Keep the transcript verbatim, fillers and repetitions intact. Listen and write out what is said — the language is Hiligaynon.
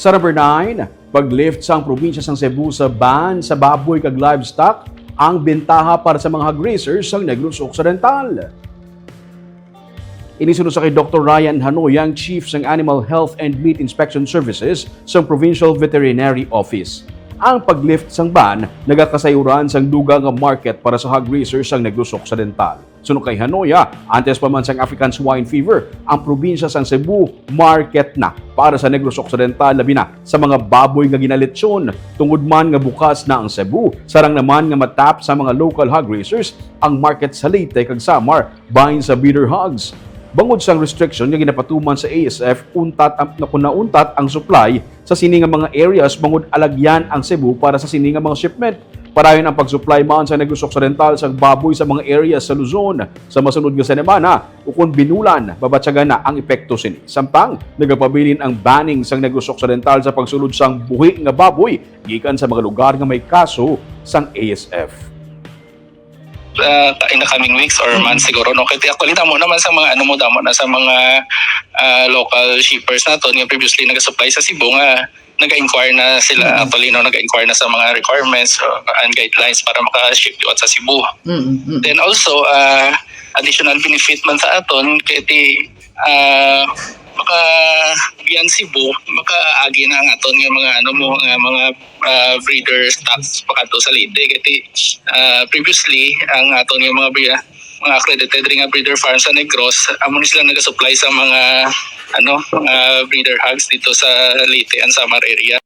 Sa number nine, pag-lift sang probinsya sang Cebu sa ban sa baboy kag livestock, ang bentaha para sa mga hog raisers sang Negros Occidental. Ini suno sa kay Doktor Ryan Hanoy, ang Chief sang Animal Health and Meat Inspection Services sang Provincial Veterinary Office. Ang pag-lift sang ban nagakasayuran sang dugang nga market para sa hog raisers sang Negros Occidental. Suno kay Hanoya, antes pa man sang African Swine Fever, ang probinsya sang Cebu market na para sa Negros Occidental, labi na sa mga baboy nga ginalitsyon. Tungod man nga bukas na ang Cebu, sarang naman nga matap sa mga local hog raisers ang market sa Leyte kag Samar bahin sa breeder hogs. Bangod sang restriction nga ginapatuman sa A S F, untat ang, nauntat ang supply sa sini nga mga areas, bangod alagyan ang Cebu para sa sini nga mga shipment. Padayon ang pag-supply man sa Negros Occidental sang baboy sa mga areas sa Luzon sa masunod nga semana, ukon binulan, mabatyagan na ang epekto sini. Samtang nagapabilin ang banning sang Negros Occidental sa pagsulod sang buhi nga baboy gikan sa mga lugar nga may kaso sang A S F. Uh, in the coming weeks or months siguro, no? Kaya actually, damo naman sa mga, ano mo, damo na sa mga uh, local shippers naton nga previously nag-supply sa Cebu nga nag-inquire na sila, actually, no, nag-inquire na sa mga requirements uh, and guidelines para maka-ship yun sa Cebu. Mm-mm. Then also, uh, additional benefit man sa aton kay ti uh, maka beyond Cebu, makaagi na ang aton nga mga, ano mo, nga mga uh, breeder stocks pakadto sa Leyte. Kay ti uh, previously, ang aton nga mga breeder, mga accredited ring breeder farm sa Negros, amo ni sila nagasupply sa mga, ano, mga breeder hogs dito sa Leyte and Samar area.